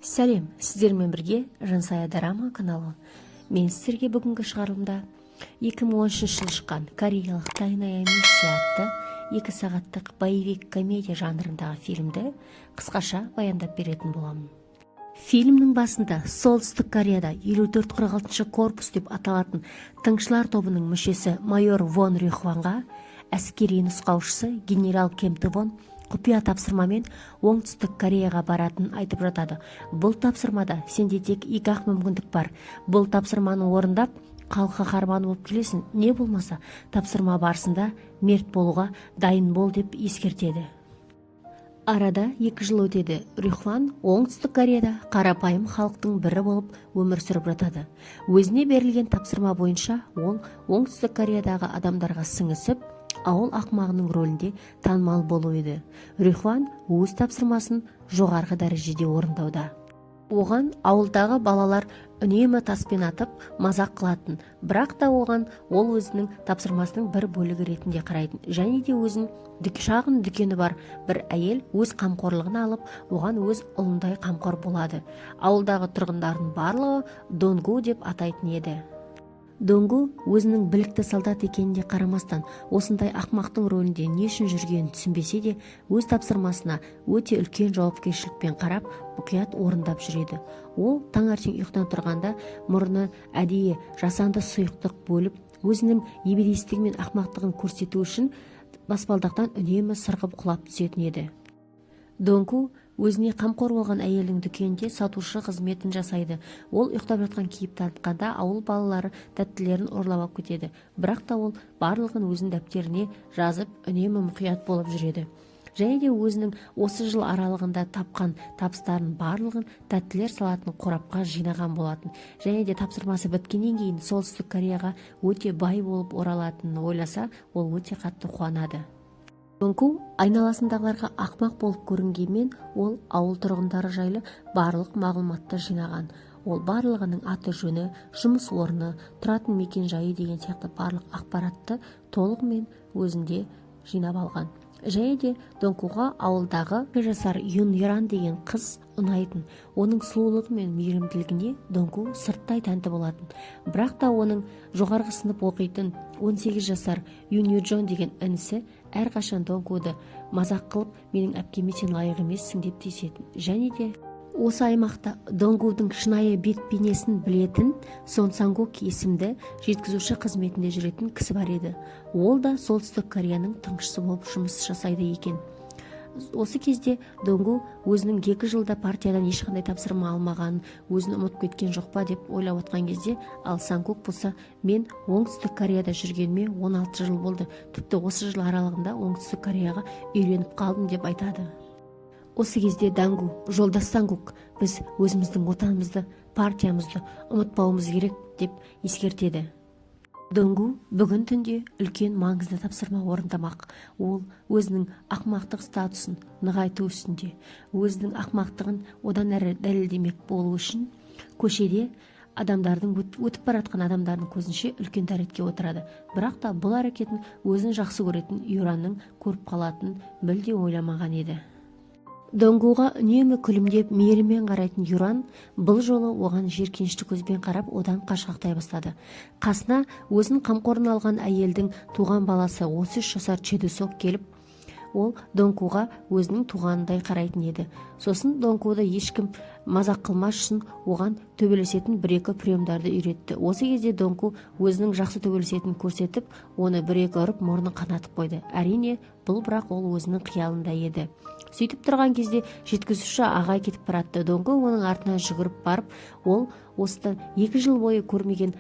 Сәлем! Сіздермен бірге Жансая Дорама каналы. Мен сіздерге бүгінгі шығарылымда 2013 жылы шыққан кореялық «Тайная миссия» атты 2 сағаттық боевик комедия жанрындағы фильмді қысқаша баяндап беретін боламын. Фильмнің басында Солтүстік Кореяда 5446 корпус деп аталатын тыңшылар тобының мүшесі майор Вон Рюхванға әскери нұсқаушысы генерал Кем Тывон құпия тапсырмамен Оңтүстік Кореяға баратынын айтып жатады. Бұл тапсырмада сенде тек екі-ақ мүмкіндік бар: бұл тапсырманы орындап, халық қаһарманы болып келесің, не болмаса тапсырма барысында мерт болуға дайын бол деп ескертеді. Арада 2 жыл өтеді. Рюхван Оңтүстік Кореяда қарапайым халықтың бірі болып өмір сүріп жатады. Өзіне берілген тапсырма бойынша ол Оңтүстік Кореядағы адамдарға сіңісіп, ауыл ақмағының рөлінде танымал болу еді. Рюхван өз тапсырмасын жоғарғы дәрежеде орындауда. Оған ауылдағы балалар үнемі таспен атып, мазақ қылатын, бірақ та оған ол өзінің тапсырмасының бір бөлігі ретінде қарайтын. Және де өзін шағын дүкені бар бір әйел өз қамқорлығына алып, оған өз ұлындай қамқор болады. Ауылдағы тұрғындардың барлығы Донгу деп атайтын еді. Донгу өзінің білікті солдат екеніне қарамастан, осындай ақмақтың рөлінде не үшін жүргенін түсінбесе де, өз тапсырмасына өте үлкен жауапкершілікпен қарап, мұқият орындап жүреді. Ол таңертең ұйқыдан тұрғанда мұрнынан әдейі жасанды сұйықтық бөліп, өзінің ебедейсіздігі мен ақмақтығын көрсету үшін баспалдақтан үнемі сырғып құлап түсетін еді. Донку өзіне қамқор болған әйелдің дүкенінде сатушы қызметін жасайды. Ол ұйықтап жатқан кейіп танытқанда, ауыл балалары тәттілерін ұрлап алып кетеді, бірақ та ол барлығын өзінің дәптеріне жазып, үнемі мұқият болып жүреді. Және де өзінің осы жыл аралығында тапқан табыстарын барлығын тәттілер салатын қорапқа жинаған болатын. Және де тапсырмасы біткеннен кейін Солтүстік Кореяға өте бай болып оралатынын ойласа, ол өте қатты қуанады. Донку айналасындағыларға ақмақ болып көрінгенмен, ол ауыл тұрғындары жайлы барлық мағлұматты жинаған. Ол барлығының аты-жөні, жұмыс орны, тұратын мекен жайы деген сияқты барлық ақпаратты толығымен өзінде жинап алған. Және де Донкуға ауылдағы жасар Юн Иран деген қыз ұнайтын. Оның сұлулығы мен мейірімділігіне Донку сырттай тәнті болатын. Бірақ та оның жоғарғы сынып оқитын 18 жасар Юн Юджон деген інісі әрқашан Донкуды мазақ қылып, «Менің әпкеме сен лайық емессің» деп тиісетін. Және де осы аймақта Донгудың шынайы бет бейнесін білетін Сон Сангук есімді жеткізуші қызметінде жүретін кісі бар еді. Ол да Солтүстік Кореяның тыңшысы болып жұмыс жасайды екен. Осы кезде Донгу өзінің 2 жылда партиядан ешқандай тапсырма алмағанын, өзін ұмытып кеткен жоқ па деп ойлап отқан кезде, ал Сангук болса: «Мен Оңтүстік Кореяда жүргеніме 16 жыл болды, тіпті осы жыл аралығында Оңтүстік Кореяға үйреніп қалдым», – деп айтады. Осы кезде Дангу: «Жолдас Сангук, біз өзіміздің отанымызды, партиямызды ұмытпауымыз керек», – деп ескертеді. Донгу бүгін түнде үлкен маңызды тапсырма орындамақ. Ол өзінің ақмақтық статусын нығайту үстінде. Өзінің ақмақтығын одан әрі дәлелдемек болу үшін көшеде адамдардың, өтіп бара жатқан адамдардың көзінше үлкен дәретке отырады. Бірақ та бұл әрекетін өзін жақсы көретін Юранның көріп қалатынын мүлде ойламаған еді. Донгуға үнемі күлімдеп, мейіріммен қарайтын Юран бұл жолы оған жеркенішті көзбен қарап, одан қашқақтай бастады. Қасына өзін қамқорына алған әйелдің туған баласы 33 жасар Чедусок келіп, ол Донкуға өзінің туғанындай қарайтын еді. Сосын Донкуды ешкім мазақ қылмас үшін оған төбелесетін бір-екі приемдарды үйретті. Осы кезде Донку өзінің жақсы төбелесетінін көрсетіп, оны бір-екі ұрып, мұрнын қанатып қойды. Әрине, бұл бірақ ол өзінің қиялында еді. Сөйтіп тұрған кезде жеткізуші ағай кетіп баратты. Донку оның артынан жүгіріп барып, ол осыдан 2 жыл бойы көрмеген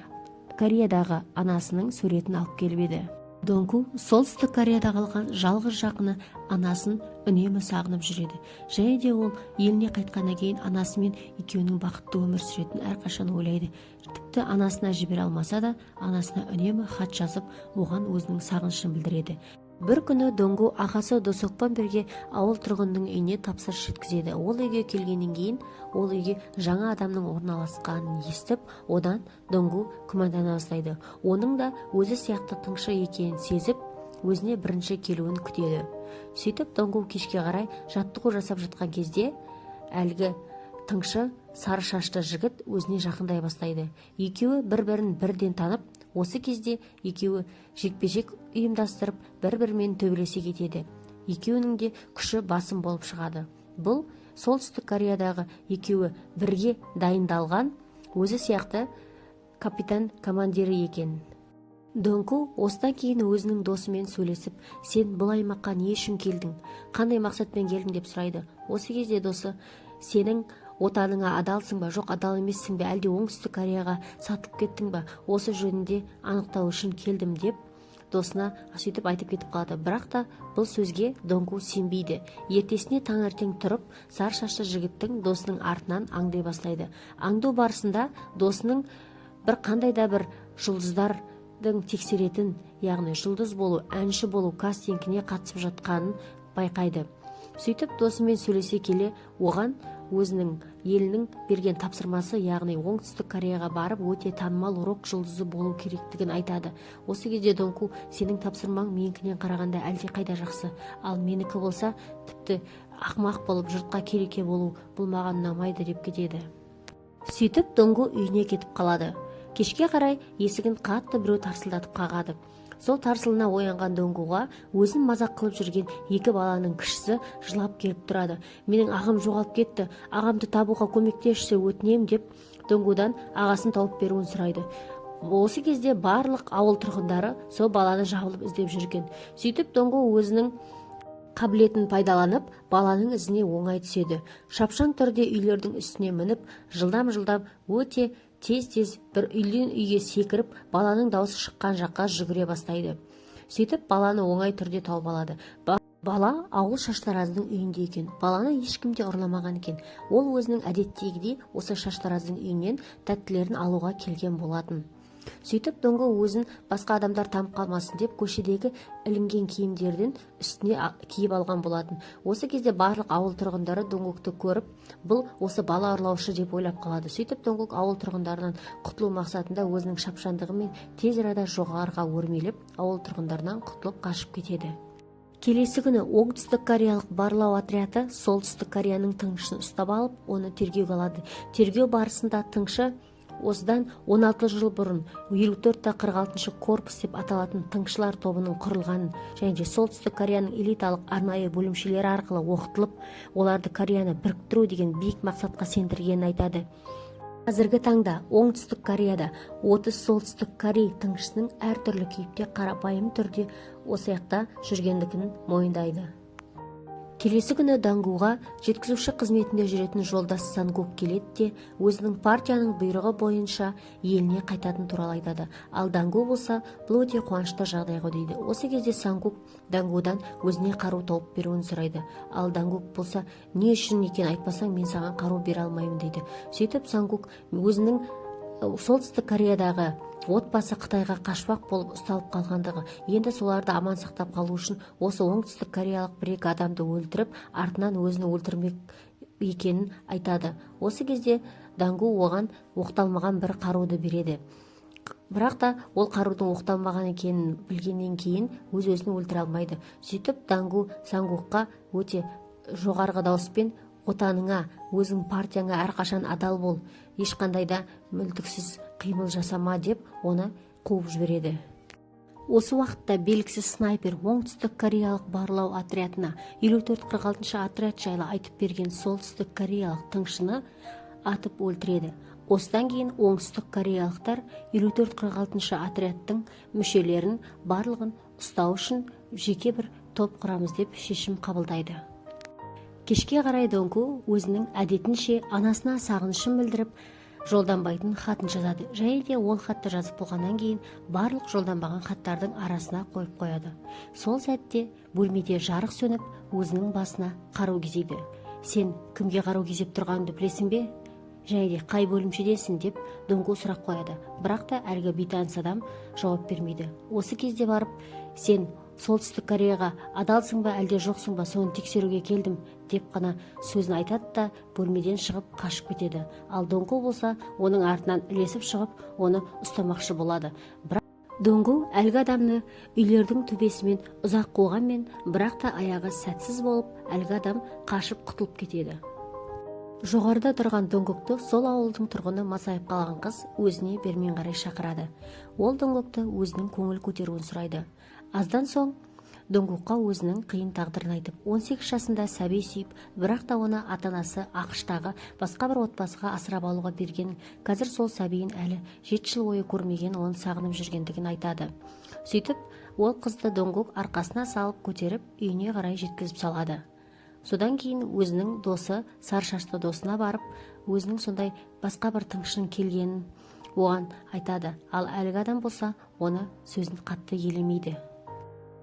Кореядағы анасының суретін алып келіп еді. Донку Солтүстік Кореяда қалған жалғыз жақыны анасын үнемі сағынып жүреді. Және де ол еліне қайтқаннан кейін анасымен екеуінің бақытты өмір сүретінін әрқашан ойлайды. Тіпті анасына жібере алмаса да, анасына үнемі хат жазып, оған өзінің сағынышын білдіреді. Бір күні Донгу ағасы Досокпен бірге ауыл тұрғынының үйіне тапсырыс жеткізеді. Ол үйге келгеннен кейін ол үйге жаңа адамның орналасқанын естіп, одан Донгу күмәндана бастайды. Оның да өзі сияқты тыңшы екенін сезіп, өзіне бірінші келуін күтеді. Сөйтіп Донгу кешке қарай жаттығу жасап жатқан кезде әлгі Тыңшы, сары шашты жігіт өзіне жақындай бастайды. Екеуі бір-бірін бірден танып, осы кезде екеуі жекпе-жек ұйымдастырып, бір-бірімен төбелесе кетеді. Екеуінің де күші басым болып шығады. Бұл Солтүстік Кореядағы екеуі бірге дайындалған, өзі сияқты капитан командирі екен. Донку осыдан кейін өзінің досымен сөйлесіп, сен бұл аймаққа не үшін келдің, қандай мақсатпен келдің деп сұрайды. Осы кезде досы: сенің отаныңа адалсың ба, жоқ адал емессің бе, әлде Оңтүстік Кореяға сатылып кеттің ба, осы жөнінде анықтау үшін келдім деп досына сөйтіп айтып кетіп қалады. Бірақ та бұл сөзге Донку сенбейді. Ертесіне таңертең тұрып, сары шашты жігіттің досының артынан аңдай бастайды. Аңду барысында досының бір қандай да бір жұлдыздардың тексеретін, яғни жұлдыз болу, әнші болу кастингіне қатысып жатқанын байқайды. Сөйтіп досымен сөйлесе келе, оған өзінің елінің берген тапсырмасы, яғни Оңтүстік Кореяға барып өте танымал рок жұлдызы болу керектігін айтады. Осы кезде Донку: сенің тапсырмаң менікінен қарағанда әлде қайда жақсы, ал менікі болса тіпті ақымақ болып жұртқа кереке болу, бұл маған ұнамайды деп кетеді. Сөйтіп Донку үйіне кетіп қалады. Кешке қарай есігін қатты біреу тарсылдатып қағады. Сол тарсылына оянған Донгуға өзін мазақ қылып жүрген екі баланың кішісі жылап келіп тұрады. Менің ағам жоғалып кетті, ағамды табуға көмектесші, өтінемін деп Донгудан ағасын тауып беруін сұрайды. Осы кезде барлық ауыл тұрғындары сол баланы жабылып іздеп жүрген. Сөйтіп Донгу өзінің қабілетін пайдаланып, баланың ізіне оңай түседі. Шапшаң түрде үйлердің үстіне мініп, жылдам-жылдам, өте тез-тез бір үйден үйге секіріп, баланың даусы шыққан жаққа жүгіре бастайды. Сөйтіп баланы оңай түрде тауып алады. Бала ауыл шаштараздың үйінде екен. Баланы ешкім де ұрламаған екен. Ол өзінің әдеттегідей осы шаштараздың үйінен тәттілерін алуға келген болатын. Сөйтіп Донгу өзін басқа адамдар танып қалмасын деп көшедегі ілінген киімдерден үстіне киіп алған болатын. Осы кезде барлық ауыл тұрғындары Донгукты көріп, бұл осы бала ұрлаушы деп ойлап қалады. Сөйтіп Донгук ауыл тұрғындарынан құтылу мақсатында өзінің шапшаңдығымен тез арада жоғарыға өрмелеп, ауыл тұрғындарынан құтылып қашып кетеді. Келесі күні Оңтүстік кореялық барлау отряды Солтүстік Кореяның тыңшысын ұстап алып, оны тергеуге алады. Тергеу барысында тыңшы осыдан 16 жыл бұрын 54-46 корпус деп аталатын тыңшылар тобының құрылғанын және де Солтүстік Кореяның элиталық арнайы бөлімшелері арқылы оқытылып, оларды Кореяны біріктіру деген биік мақсатқа сендіргенін айтады. Қазіргі таңда Оңтүстік Кореяда 30 солтүстік корей тыңшысының әртүрлі кейіпте қарапайым түрде осы жақта жүргендігін мойындайды. Келесі күні Дангуға жеткізуші қызметінде жүретін жолдас Сангук келеді де, өзінің партияның бұйрығы бойынша еліне қайтатын туралы айтады. Ал Дангу болса, бұл өте қуанышты жағдай ғой дейді. Осы кезде Сангук Дангудан өзіне қару тауып беруін сұрайды. Ал Дангук болса, не үшін екенін айтпасаң, мен саған қару бере алмаймын дейді. Сөйтіп Сангук өзінің Солтүстік Кореядағы отбасы Қытайға қашпақ болып ұсталып қалғандығы, енді соларды аман сақтап қалу үшін осы оңтүстік кореялық бір-екі адамды өлтіріп, артынан өзін өлтірмек екенін айтады. Осы кезде Дангу оған оқталмаған бір қаруды береді. Бірақ та ол қарудың оқталмаған екенін білгеннен кейін өз-өзін өлтіре алмайды. Сөйтіп Дангу Сангукқа өте жоғарғы дауыспен: отаныңа, өзің партияңа әрқашан адал бол, ешқандай да мүлтіксіз қимыл жасама деп оны қуып жібереді. Осы уақытта белгісіз снайпер оңтүстік кореялық барлау отрядына 54-46 отряд жайлы айтып берген солтүстік кореялық тыңшыны атып өлтіреді. Осыдан кейін оңтүстік кореялықтар 54-46 отрядтың мүшелерін барлығын ұстау үшін жеке бір топ құрамыз деп шешім қабылдайды. Кешке қарай Донку өзінің әдетінше анасына сағынышын білдіріп, жолданбайтын хатын жазады. Және де ол хатты жазып болғаннан кейін барлық жолданбаған хаттардың арасына қойып қояды. Сол сәтте бөлмеде жарық сөніп, өзінің басына қару кезейді. Сен кімге қару кезеп тұрғаныңды білесің бе? Және де қай бөлімшедесің деп Донку сұрақ қояды. Бірақ та әлгі бейтаныс адам жауап бермейді. Осы кезде барып, сен Солтүстік Кореяға адалсың ба, әлде жоқсың ба, соны тексеруге келдім деп қана сөзін айтады да, бөлмеден шығып қашып кетеді. Ал Донку болса, оның артынан ілесіп шығып, оны ұстамақшы болады. Бірақ Донгу әлгі адамны үйлердің төбесімен ұзақ қуғанмен, бірақ та аяғы сәтсіз болып, әлгі адам қашып құтылып кетеді. Жоғарыда тұрған Донгукты сол ауылдың тұрғыны масайып қалған қыз өзіне бермен қарай шақырады. Ол Донгукты өзінің көңіл көтеруін сұрайды. Аздан соң Донгукқа өзінің қиын тағдырын айтып, 18 жасында сәби сүйіп, бірақ та оны ата-анасы АҚШ-тағы басқа бір отбасыға асырап алуға берген, қазір сол сәбиін әлі 7 жыл бойы көрмеген, оны сағынып жүргендігін айтады. Сөйтіп, ол қызды Донгук арқасына салып көтеріп, үйіне қарай жеткізіп салады. Содан кейін өзінің досы, сары шашты досына барып, өзінің сондай басқа бір тыңшының келгенін оған айтады. Ал әлгі адам болса, оны сөзін қатты елемейді.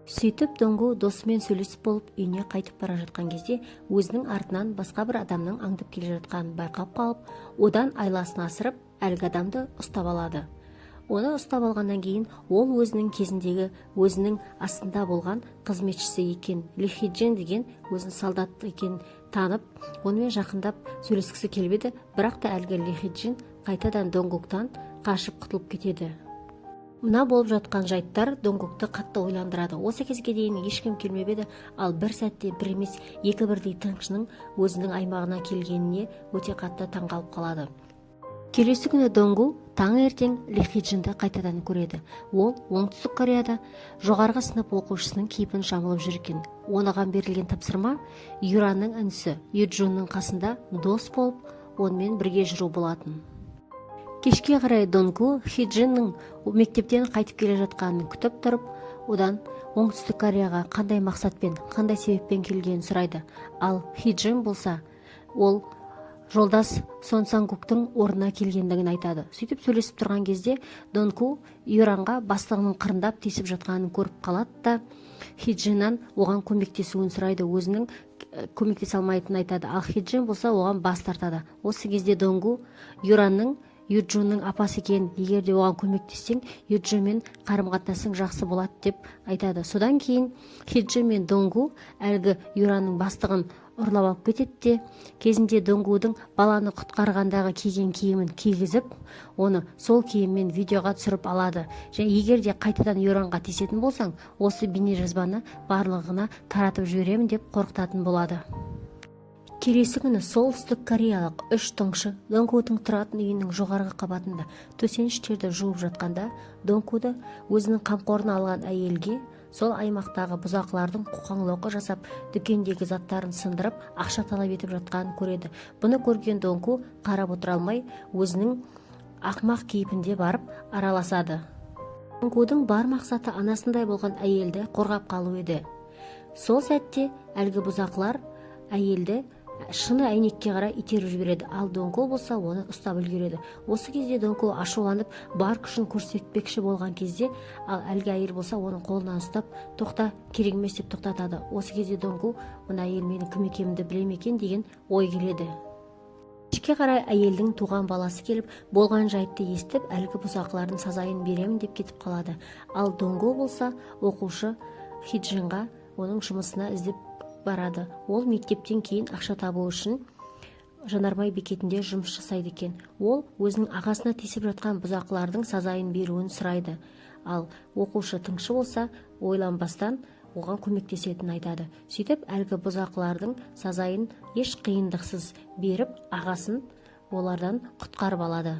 Сөйтіп Донгу досымен сөйлесіп болып үйіне қайтып бара жатқан кезде өзінің артынан басқа бір адамның аңдып келе жатқанын байқап қалып, одан айласын асырып, әлгі адамды ұстап алады. Оны ұстап алғаннан кейін ол өзінің кезіндегі өзінің астында болған қызметшісі екен, Ли Хиджин деген өзін солдат екен танып, онымен жақындап сөйлескісі келіп еді, бірақ та әлгі Ли Хиджин қайтадан Донгуктан қашып құтылып кетеді. Мына болып жатқан жайттар Донгукты қатты ойландырады. Осы кезге дейін ешкім келмеп еді, ал бір сәтте бір емес, екі бірдей тыңшының өзінің аймағына келгеніне өте қатты таңғалып қалады. Келесі күні Донгу таңертең Ли Хиджинді қайтадан көреді. Ол Оңтүстік Кореяда жоғарғы сынып оқушысының кейпін жамылып жүр екен. Оныған берілген тапсырма Юранның інісі Юджунның қасында дос болып, онымен бірге жүру болатын. Кешке қарай Донгу Хиджиннің мектептен қайтып келе жатқанын күтіп тұрып, одан Оңтүстік Кореяға қандай мақсатпен, қандай себеппен келгенін сұрайды. Ал Хиджин болса, ол жолдас Сон Сангуктың орнына келгендігін айтады. Сөйтіп сөйлесіп тұрған кезде Донгу Юранға бастығының қырындап тиісіп жатқанын көріп қалады да, Хиджиннан оған көмектесуін сұрайды, өзінің көмектесе алмайтынын айтады. Ал Хиджин болса оған бас тартады. Осы кезде Донгу Юранның Юджунның апасы екен, егер де оған көмектессең, Юджунмен қарым-қатынасың жақсы болады деп айтады. Содан кейін Хиджин мен Донгу әлгі Юранның бастығын ұрлап алып кетеді де, кезінде Донгудың баланы құтқарғандағы киген киімін кигізіп, оны сол киіммен видеоға түсіріп алады. Және егер де қайтадан Юранға тиісетін болсаң, осы бейнежазбаны барлығына таратып жіберемін деп қорқытатын болады. Келесі күні солтүстік кореялық үш тыңшы Донгудың тұратын үйінің жоғарғы қабатында төсеніштерді жуып жатқанда, Донгуды өзінің қамқорына алған әйелге сол аймақтағы бұзақылардың қоқаң-лоқы жасап, дүкендегі заттарын сындырып, ақша талап етіп жатқанын көреді. Бұны көрген Донгу қарап отыра алмай, өзінің ақмақ кейпінде барып араласады. Донгудың бар мақсаты анасындай болған әйелді қорғап қалу еді. Сол сәтте әлгі бұзақылар әйелді шыны әйнекке қарай итеріп жібереді, ал Донгу болса оны ұстап үлгереді. Осы кезде Донгу ашуланып, бар күшін көрсетпекші болған кезде, ал әлгі әйел болса оның қолынан ұстап, тоқта, керек емес деп тоқтатады. Осы кезде Донгу, мына әйел менің кім екенімді біле ме екен деген ой келеді. Кешке қарай әйелдің туған баласы келіп, болған жайтты естіп, әлгі бұзақылардың сазайын беремін деп кетіп қалады. Ал Донгу болса оқушы Хиджинға оның жұмысына іздеп барады. Ол мектептен кейін ақша табу үшін жанармай бекетінде жұмыс жасайды екен. Ол өзінің ағасына тиісіп жатқан бұзақылардың сазайын беруін сұрайды. Ал оқушы тыңшы болса, ойланбастан оған көмектесетінін айтады. Сөйтіп әлгі бұзақылардың сазайын еш қиындықсыз беріп, ағасын олардан құтқарып алады.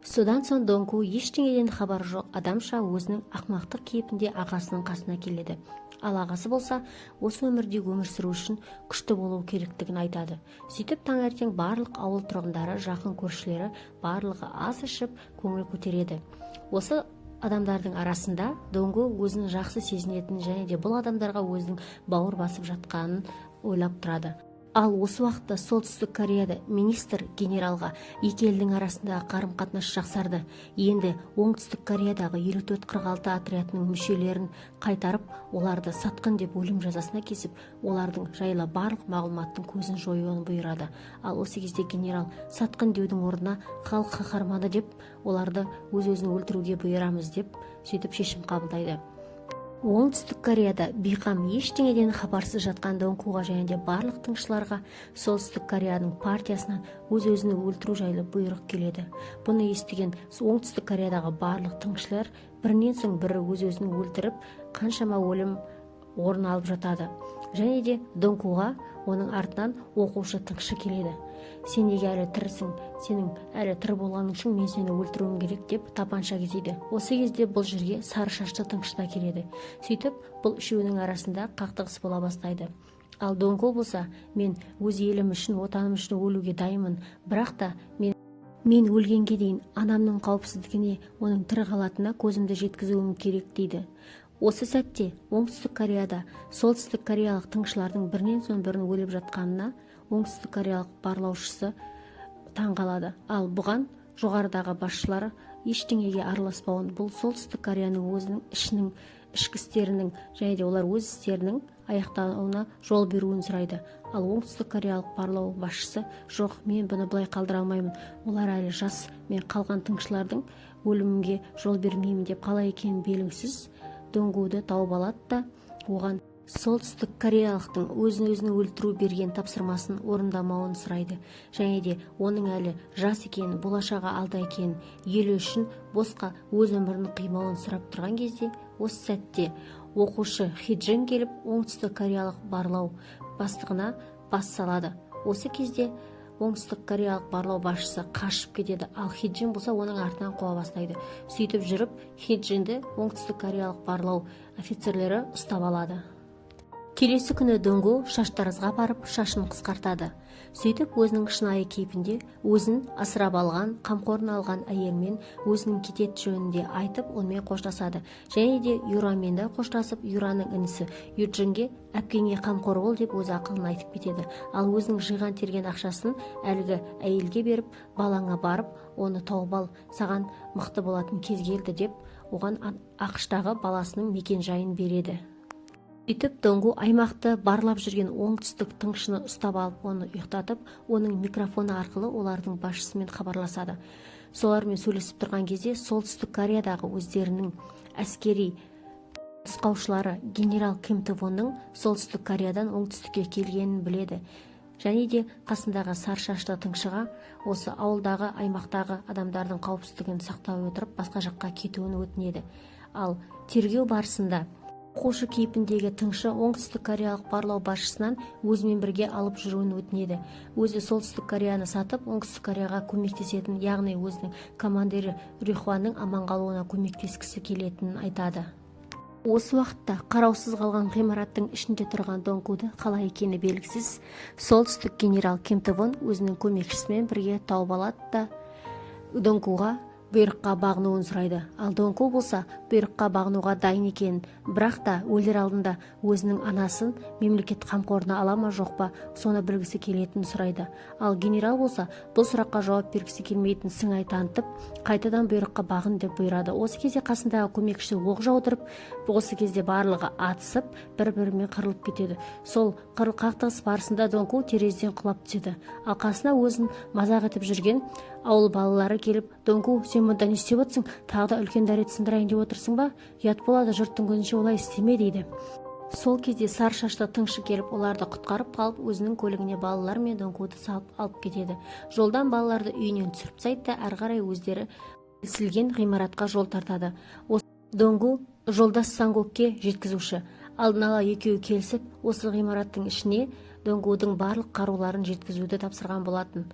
Содан соң Донгу ештеңеден хабары жоқ адамша өзінің ақмақтық кейпінде ағасының қасына келеді. Ал ағасы болса, осы өмірде өмір сүру үшін күшті болу керектігін айтады. Сөйтіп таңертең барлық ауыл тұрғындары, жақын көршілері барлығы ас ішіп көңіл көтереді. Осы адамдардың арасында Донгу өзін жақсы сезінетін және де бұл адамдарға өзінің бауыр басып жатқанын ойлап тұрады. Ал осы уақытта Солтүстік Кореяда министр генералға екі елдің арасындағы қарым-қатынас жақсарды. Енді Оңтүстік Кореядағы 54-46 отрядының мүшелерін қайтарып, оларды сатқын деп өлім жазасына кесіп, олардың жайлы барлық мағлұматтың көзін жоюын бұйырады. Ал осы кезде генерал сатқын деудің орнына халық қаһарманы деп, оларды өз-өзін өлтіруге бұйырамыз деп сөйтіп шешім қабылдайды. Оңтүстік Кореяда бейқам ештеңеден хабарсыз жатқан Донгуға және де барлық тыңшыларға Солтүстік Кореяның партиясынан өз-өзін өлтіру жайлы бұйрық келеді. Бұны естіген Оңтүстік Кореядағы барлық тыңшылар бірінен соң бірі өз-өзін өлтіріп, қаншама өлім орын алып жатады. Және де Донгуға оның артынан оқушы тыңшы келеді. Сен неге әлі тірісің? Сенің әлі тірі болғаның үшін мен сені өлтіруім керек, деп тапанша кезейді. Осы кезде бұл жерге сары шашты тыңшы да келеді. Сөйтіп, бұл үшеуінің арасында қақтығыс бола бастайды. Ал Донго болса, мен өз елім үшін, отаным үшін өлуге дайынмын, бірақ та мен өлгенге дейін анамның қауіпсіздігіне, оның тірі қалатынына көзімді жеткізуім керек, дейді. Осы сәтте Оңтүстік Кореяда солтүстік кореялық тыңшылардың бірінен соң бірін өліп жатқанына оңтүстік кореялық барлаушысы таң қалады. Ал бұған жоғарыдағы басшылары ештеңеге араласпауын, бұл Солтүстік Кореяның өзінің ішінің ішкі істерінің және де олар өз істерінің аяқтауына жол беруін сұрайды. Ал оңтүстік кореялық барлау басшысы: жоқ, мен бұны былай қалдыра алмаймын, олар әлі жас, мен қалған тыңшылардың өлімге жол бермеймін, деп қалай екені белгісіз Донгуды тауып алады да, оған солтүстік кореялықтың өзін өзін өлтіру берген тапсырмасын орындамауын сұрайды және де оның әлі жас екенін, болашағы алда екенін, елі үшін босқа өз өмірін қимауын сұрап тұрған кезде, осы сәтте оқушы Хиджин келіп, оңтүстік кореялық барлау бастығына бас салады. Осы кезде оңтүстік кореялық барлау басшысы қашып кетеді, ал Хиджин болса оның артынан қуа бастайды. Сөйтіп жүріп Хиджинді оңтүстік кореялық барлау офицерлері ұстап алады. Келесі күні Донгу шаштаразға барып, шашын қысқартады. Сөйтіп, өзінің шынайы кейпінде өзін асырап алған, қамқорына алған әйелмен өзінің кетет жөнінде айтып, онымен қоштасады және де Юрамен де қоштасып, Юраның інісі Юджинге әпкеңе қамқор бол деп өз ақылын айтып кетеді. Ал өзінің жиған терген ақшасын әлгі әйелге беріп, балаңа барып, оны тауып ал, саған мықты болатын кез келді деп, оған АҚШ-тағы баласының мекен жайын береді. Сөйтіп, Донгу аймақты барлап жүрген оңтүстік тыңшыны ұстап алып, оны ұйықтатып, оның микрофоны арқылы олардың басшысымен хабарласады. Солармен сөйлесіп тұрған кезде Солтүстік Кореядағы өздерінің әскери нұсқаушылары генерал Ким Твонның Солтүстік Кореядан оңтүстікке келгенін біледі және де қасындағы сары шашты тыңшыға осы ауылдағы, аймақтағы адамдардың қауіпсіздігін сақтай отырып, басқа жаққа кетуін өтінеді. Ал тергеу барысында оқушы кейпіндегі тыңшы оңтүстік кореялық барлау басшысынан өзімен бірге алып жүруін өтінеді. Өзі Солтүстік Кореяны сатып, Оңтүстік Кореяға көмектесетін, яғни өзінің командирі Рюхваның аман қалуына көмектескісі келетінін айтады. Осы уақытта қараусыз қалған ғимараттың ішінде тұрған Донгуды қалай екені белгісіз солтүстік генерал Ким Твон өзінің көмекшісімен бірге тауып алады да, Донгуға бұйрыққа бағынуын сұрайды. Ал Донку болса бұйрыққа бағынуға дайын екенін, бірақ та өлер алдында өзінің анасын мемлекет қамқорына ала ма, жоқ па, соны білгісі келетінін сұрайды. Ал генерал болса бұл сұраққа жауап бергісі келмейтін сыңай танытып, қайтадан бұйрыққа бағын деп бұйырады. Осы кезде қасындағы көмекшісі оқ жаудырып, осы кезде барлығы атысып, бір-бірімен қырылып кетеді. Сол қақтығыс барысында Донку терезеден құлап түседі. Ал қасына өзін мазақ етіп жүрген ауыл балалары келіп, Донку, сен мұнда не істеп отырсың? Тағы да үлкен дәрет сындырайын деп отырсың ба? Ұят болады, жұрттың көзінше олай істеме, дейді. Сол кезде сары шашты тыңшы келіп, оларды құтқарып қалып, өзінің көлігіне балалар мен Донкуды салып алып кетеді. Жолдан балаларды үйінен түсіріп тастайды да, әрі қарай өздері келісілген ғимаратқа жол тартады. Донгу жолдас Сангокке жеткізуші. Алдын ала екеуі келісіп, осы ғимараттың ішіне Донгудың барлық қаруларын жеткізуді тапсырған болатын.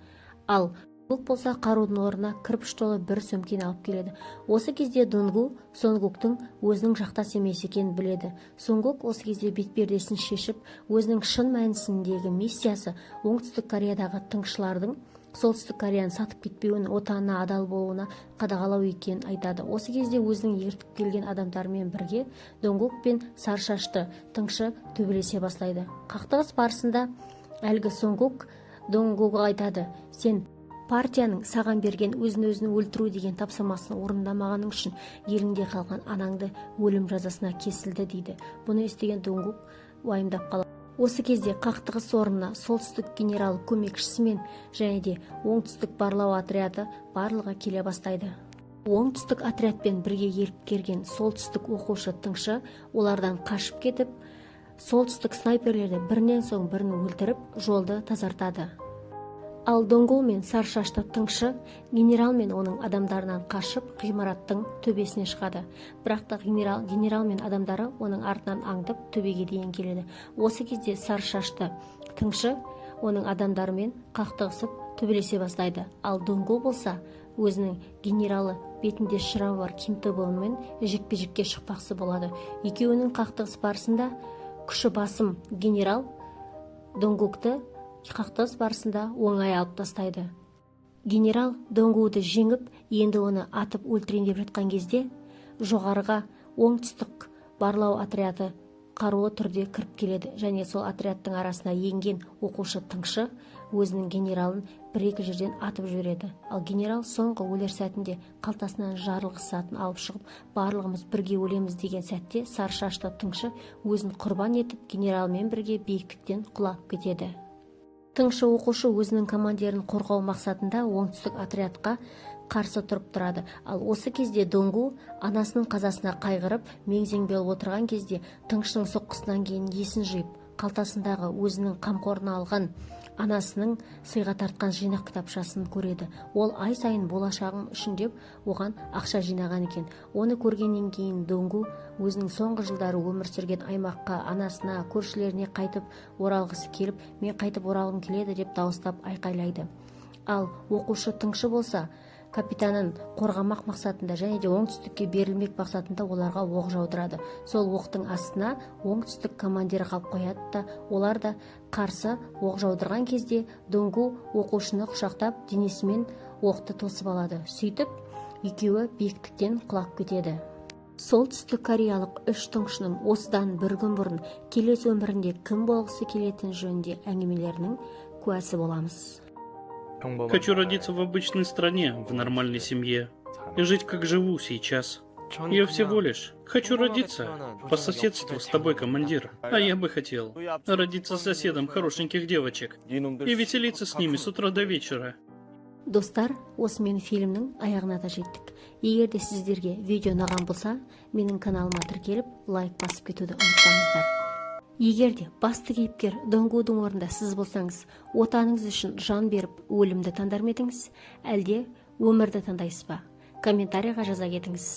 Ал Сонгук болса қарудың орнына кірпіш толы бір сөмкені алып келеді. Осы кезде Донгу Сонгуктың өзінің жақтас емес екенін біледі. Сонгук осы кезде бетпердесін шешіп, өзінің шын мәнісіндегі миссиясы Оңтүстік Кореядағы тыңшылардың Солтүстік Кореяны сатып кетпеуін, отанына адал болуына қадағалау екенін айтады. Осы кезде өзінің ертіп келген адамдарымен бірге Донгук пен сары шашты тыңшы төбелесе бастайды. Қақтығыс барысында әлгі Сонгук Донгуға айтады: сен партияның саған берген өзін-өзін өлтіру деген тапсырмасын орындамағаның үшін еліңде қалған анаңды өлім жазасына кесілді, дейді. Бұны естіген Донгук уайымдап қалады. Осы кезде қақтығыс орнына солтүстік генерал көмекшісімен және де оңтүстік барлау отряды барлығы келе бастайды. Оңтүстік отрядпен бірге еріп келген солтүстік оқушы тыңшы олардан қашып кетіп, солтүстік снайперлерді бірінен соң бірін өлтіріп, жолды тазартады. Ал Донгу мен сары шашты тыңшы генерал мен оның адамдарынан қашып, ғимараттың төбесіне шығады. Бірақ та генерал мен адамдары оның артынан аңдып, төбеге дейін келеді. Осы кезде сары шашты тыңшы оның адамдарымен қақтығысып, Төбелесе бастайды. Ал Донгу болса, өзінің генералы, бетінде шрамы бар Ким Тобонмен жекпе-жекке шықпақшы болады. Екеуінің қақтығыс барысында күші басым генерал Донгукты қақтығыс барысында оңай алып тастайды. Генерал Донгуды жеңіп, енді оны атып өлтірейін деп жатқан кезде жоғарыға оңтүстік барлау отряды қарулы түрде кіріп келеді және сол отрядтың арасына енген оқушы тыңшы өзінің генералын бір-екі жерден атып жібереді. Ал генерал соңғы өлер сәтінде қалтасынан жарылғыш затын алып шығып, «Барлығымыз бірге өлеміз» деген сәтте сары шашты тыңшы өзін құрбан етіп, генералмен бірге биіктіктен құлап кетеді. Тыңшы оқушы өзінің командирін қорғау мақсатында оңтүстік отрядқа қарсы тұрып тұрады. Ал осы кезде Донгу анасының қазасына қайғырып, мең-зең болып отырған кезде тыңшының соққысынан кейін есін жиып, қалтасындағы өзінің қамқорына алған анасының сыйға тартқан жинақ кітапшасын көреді. Ол ай сайын болашағым үшін деп оған ақша жинаған екен. Оны көргеннен кейін Донгу өзінің соңғы жылдары өмір сүрген аймаққа, анасына, көршілеріне қайтып оралғысы келіп, «Мен қайтып оралғым келеді» деп дауыстап айқайлайды. Ал оқушы тыңшы болса, капитанын қорғамақ мақсатында және де оңтүстікке берілмек мақсатында оларға оқ жаудырады. Сол оқтың астына оңтүстік командирі қалып қояды да, олар да қарсы оқ жаудырған кезде Донгу оқушыны құшақтап, денесімен оқты тосып алады. Сөйтіп, екеуі биіктіктен құлап кетеді. Солтүстік кореялық үш тыңшының осыдан бір күн бұрын келесі өмірінде кім болғысы келетіні жөнінде әңгімелерінің куәсі боламыз. Хочу родиться в обычной стране, в нормальной семье. И жить, как живу сейчас. Я всего лишь хочу родиться по соседству с тобой, командир. А я бы хотел родиться соседом хорошеньких девочек и веселиться с ними с утра до вечера. Достар, осымен фильмнің аяғына да жеттік. Егер де сіздерге видео ұнаған болса, менің каналыма тіркеліп, лайк басып кетуді ұмытпаңыздар. Егер де басты кейіпкер Донгудың орнында сіз болсаңыз, отаныңыз үшін жан беріп, өлімді таңдар ма едіңіз, әлде өмірді таңдайсыз ба? Комментарийға жаза кетіңіз.